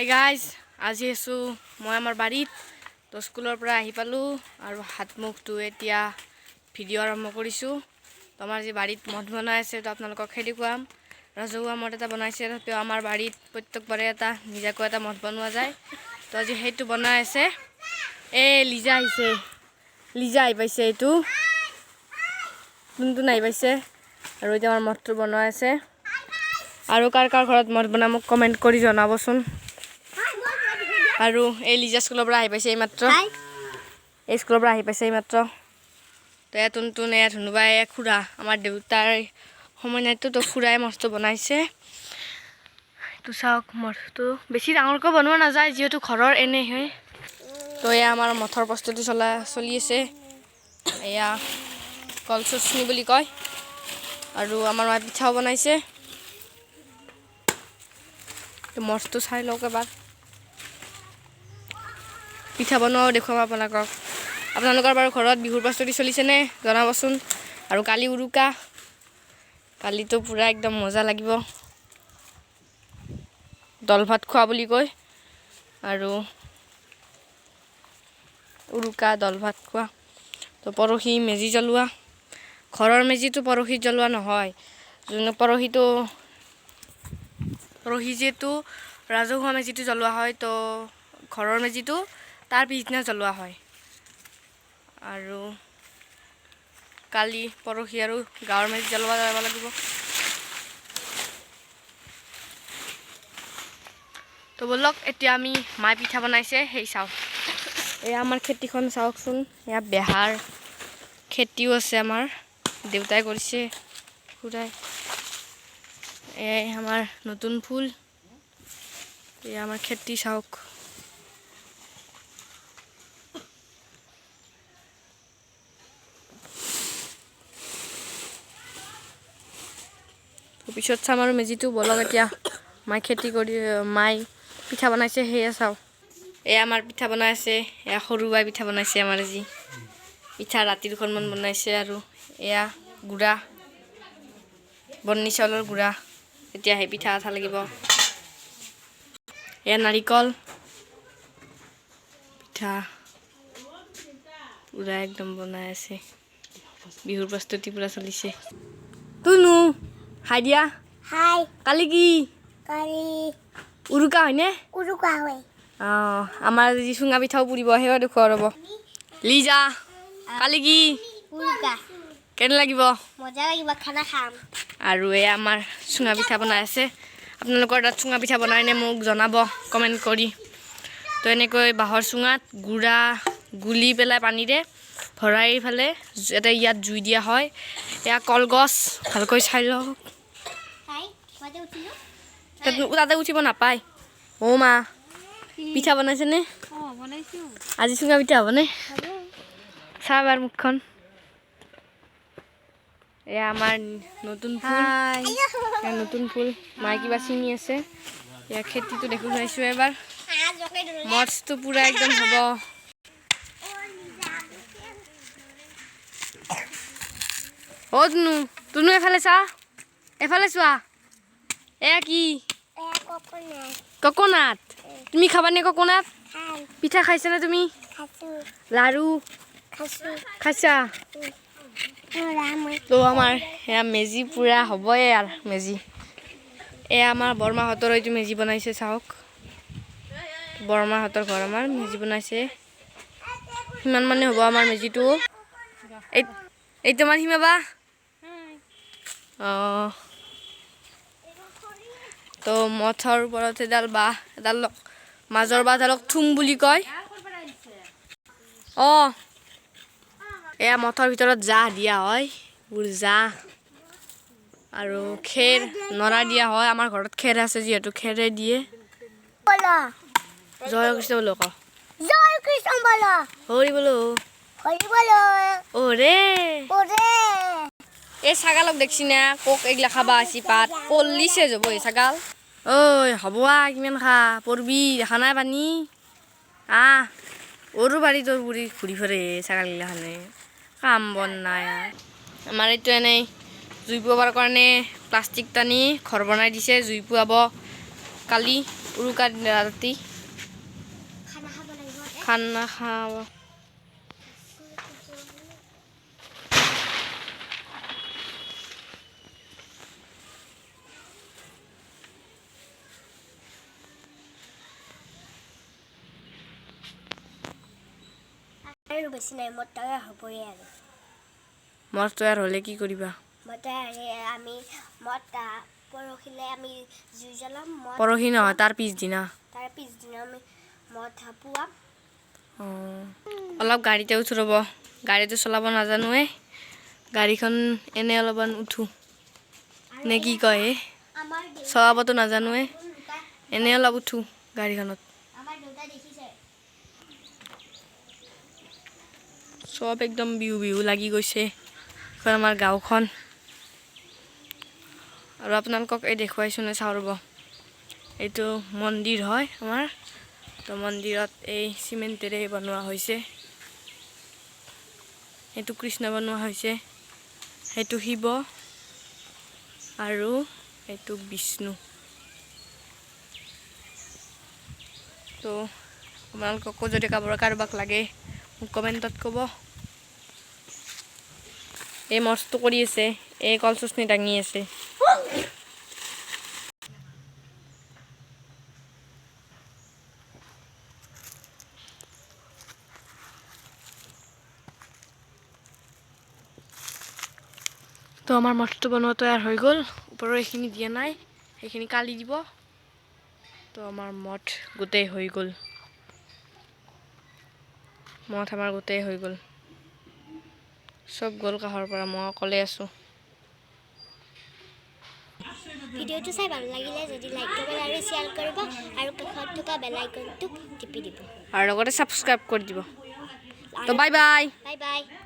Hi guys, আজি আছোঁ মই আমাৰ বাৰীত। তো স্কুলৰ পৰা আহি পালোঁ আৰু হাত মুখ ধুই এতিয়া ভিডিঅ' আৰম্ভ কৰিছোঁ। তো আমাৰ যি বাৰীত মঠ বনাই আছে, তো আপোনালোকক সেই দেখুৱাম। ৰাজহুৱা মঠ এটা বনাইছে। তথাপিও আমাৰ বাৰীত প্ৰত্যেকবাৰে এটা নিজাকৈ এটা মঠ বনোৱা যায়। তো আজি সেইটো বনাই আছে। এই লিজা আহিছে, লিজা আহি পাইছে, এইটো টুনটুন আহি পাইছে। আৰু এতিয়া আমাৰ মঠটো বনাই আছে। আৰু কাৰ কাৰ ঘৰত মঠ বনাই মোক কমেণ্ট কৰি জনাবচোন। আৰু এই লিজা স্কুলৰ পৰা আহি পাইছে এইমাত্ৰ, এই স্কুলৰ পৰা আহি পাইছে এইমাত্ৰ। তো এয়া টুনটুন, এয়া ধুনুবা, এয়া খুৰা। আমাৰ দেউতাৰ সময় নাইতো, তো খুৰাই মঠটো বনাইছে। এইটো চাওক, মঠটো বেছি ডাঙৰকৈ বনোৱা নাযায় যিহেতু ঘৰৰ এনেহে। তো এয়া আমাৰ মঠৰ প্ৰস্তুতি চলি আছে। এয়া কল চচনি বুলি কয়। আৰু আমাৰ মায়ে পিঠাও বনাইছে। তো মঠটো চাই লওক এবাৰ। পিঠা বনোৱাও দেখুৱাম আপোনালোকক। আপোনালোকৰ বাৰু ঘৰত বিহুৰ প্ৰস্তুতি চলিছেনে জনাবচোন। আৰু কালি উৰুকা, কালিতো পূৰা একদম মজা লাগিব। দল ভাত খোৱা বুলি কয়। আৰু উৰুকা দল ভাত খোৱা। তো পৰহি মেজি জ্বলোৱা। ঘৰৰ মেজিটো পৰহি জ্বলোৱা নহয়। যোন পৰহিটো, পৰহি যিহেতু ৰাজহুৱা মেজিটো জ্বলোৱা হয়, তো ঘৰৰ মেজিটো তাৰ পিছদিনা জ্বলোৱা হয়। আৰু কালি পৰহি আৰু গাঁৱৰ মেজি জ্বলোৱা যাব লাগিব। তো ব'লক, এতিয়া আমি মায়ে পিঠা বনাইছে সেই চাওঁ। এয়া আমাৰ খেতিখন চাওকচোন। এয়া বেহাৰ খেতিও আছে, আমাৰ দেউতাই কৰিছে, খুৰাই। এয়াই আমাৰ নতুন ফুল। এয়া আমাৰ খেতি চাওক। পিছত চাম আৰু মেজিটো। ব'লক, এতিয়া মায়ে খেতি কৰি, মায়ে পিঠা বনাইছে সেয়া চাওঁ। এয়া আমাৰ পিঠা বনাই আছে। এয়া সৰু বাই পিঠা বনাইছে আমাৰ আজি। পিঠা ৰাতি দুখনমান বনাইছে। আৰু এয়া গুড়া, বন্নি চাউলৰ গুড়া। এতিয়া সেই পিঠা আঠা লাগিব। এয়া নাৰিকল পিঠা পূৰা একদম বনাই আছে। বিহুৰ প্ৰস্তুতি পূৰা চলিছে। তুনু, হাই দিয়া। হাই। কালি কি? কালি উৰুকা হয়নে? উৰুকা হয়। অঁ, আমাৰ যি চুঙা পিঠাও পুৰিব, সেয়াও দেখুৱাব ৰ'ব। লিজা, কালি কি? উৰুকা। কেনে লাগিব? মজা লাগিব, খানা খাম। আৰু এয়া আমাৰ চুঙা পিঠা বনাই আছে। আপোনালোকৰ তাত চুঙা পিঠা বনাইনে মোক জনাব কমেণ্ট কৰি। তো এনেকৈ বাঁহৰ চুঙাত গুড়া গুলি পেলাই পানীৰে ভৰাই পেলাই এটা ইয়াত জুই দিয়া হয়। এয়া কলগছ, ভালকৈ চাই লওক। হাই, মজা উঠিলো। তাতে উঠিব নাপায়। অ' মা, পিঠা বনাইছেনে? অঁ, বনাইছোঁ। আজি চুঙা পিঠা হ'বনে? চাহ এবাৰ মুখখন। এয়া আমাৰ নতুন ফুল। এয়া নতুন ফুল, মায়ে কিবা ছিঙি আছে। এয়া খেতিটো দেখুৱাইছোঁ এবাৰ। মঠটো পূৰা একদম হ'ব। অ' টুনু, টুনু, এফালে চা, এফালে চোৱা। এয়া কি? ককোনাট। তুমি খাবানে ককোনাট? পিঠা খাইছানে তুমি? লাৰু খাইছা? তো আমাৰ এয়া মেজি পূৰা হ'বই আৰু মেজি। এয়া আমাৰ বৰমাহঁতৰ এইটো মেজি বনাইছে, চাওক। বৰমাহঁতৰ ঘৰ আমাৰ মেজি বনাইছে। সিমান মানে হ'ব আমাৰ মেজিটো। এইটো আমাৰ সীমা বা। অঁ, তো মঠৰ ওপৰত এডাল বাঁহ, এডাল মাজৰ বাঁহডালক থুম বুলি কয়। অঁ, এয়া মঠৰ ভিতৰত জাহ দিয়া হয়, এইবোৰ জাহ আৰু খেৰ নৰা দিয়া হয়। আমাৰ ঘৰত খেৰ আছে যিহেতু খেৰে দিয়ে। জয় কৃষ্ণ বোলো ক। জয় কৃষ্ণ বলো। হৰি বোলো। হৰি বলো। ওৰে। ওৰে। এই ছাগালক দেখছি না, কোক এইগিলা খাবা আছি পাত পল্লিছে যাব এই ছাগাল। ঐ হ'ব আ, কিমান খা পৰবি, দেখা নাই পানী। আহ অৰু বাৰী তোৰ বুঢ়ী ঘূৰি ফুৰে ছাগালগিলাখানে, কাম বন নাই। আমাৰ এইটো এনেই জুই পুৱাবৰ কাৰণে প্লাষ্টিক টানি ঘৰ বনাই দিছে। জুই পুৱাব। কালি উৰুকাৰ দিনা ৰাতি খানা খাব লাগিব। খানা খাব। আৰু বেছি নাই, মদ তৈয়াৰ হ'বই আৰু। মদ তৈয়াৰ হ'লে কি কৰিবা? মদ তৈয়াৰ হ'লে আমি মদ পৰহিলে আমি জুই জ্বলাম মদ। পৰহি নহয়, তাৰ পিছদিনা। তাৰ পিছদিনা আমি মদ পুৱাম। অঁ, অলপ গাড়ীতে উঠো ৰ'ব। গাড়ীটো চলাব নাজানোৱে। গাড়ীখন এনে অলপমান উঠো নে কি কয় হে? আমাৰ দেউতা চলাবতো নাজানোৱে। লুকাই এনে অলপ উঠো গাড়ীখনত। আমাৰ দেউতা দেখিছে। চব একদম বিহু বিহু লাগি গৈছে। এখন আমাৰ গাঁওখন আৰু আপোনালোকক এই দেখুৱাইছোঁ নে চাওঁ ৰ'ব। এইটো মন্দিৰ হয় আমাৰ। তো মন্দিৰত এই চিমেণ্টেৰে বনোৱা হৈছে। এইটো কৃষ্ণ বনোৱা হৈছে, সেইটো শিৱ আৰু এইটো বিষ্ণু। তো আপোনালোককো যদি কাৰোবাৰ কাৰোবাক লাগে, মোক কমেণ্টত ক'ব। এই মস্ত কৰি আছে, এই কল চচনি দাঙি আছে। তো আমাৰ মঠটো বনোৱা তৈয়াৰ হৈ গ'ল। ওপৰৰ এইখিনি দিয়া নাই, সেইখিনি কালি দিব। তো আমাৰ মঠ গোটেই হৈ গ'ল। মঠ আমাৰ গোটেই হৈ গ'ল। চব গ'ল কাষৰ পৰা, মই অকলে আছোঁ। ভিডিঅ'টো চাই ভাল লাগিলে যদি লাইক কৰিব আৰু শ্বেয়াৰ কৰিব আৰু কাষত থকা বেল আইকনটো টিপি দিব। আৰু লগতে ছাবস্ক্ৰাইব কৰি দিব। তো বাই বাই। Bye bye.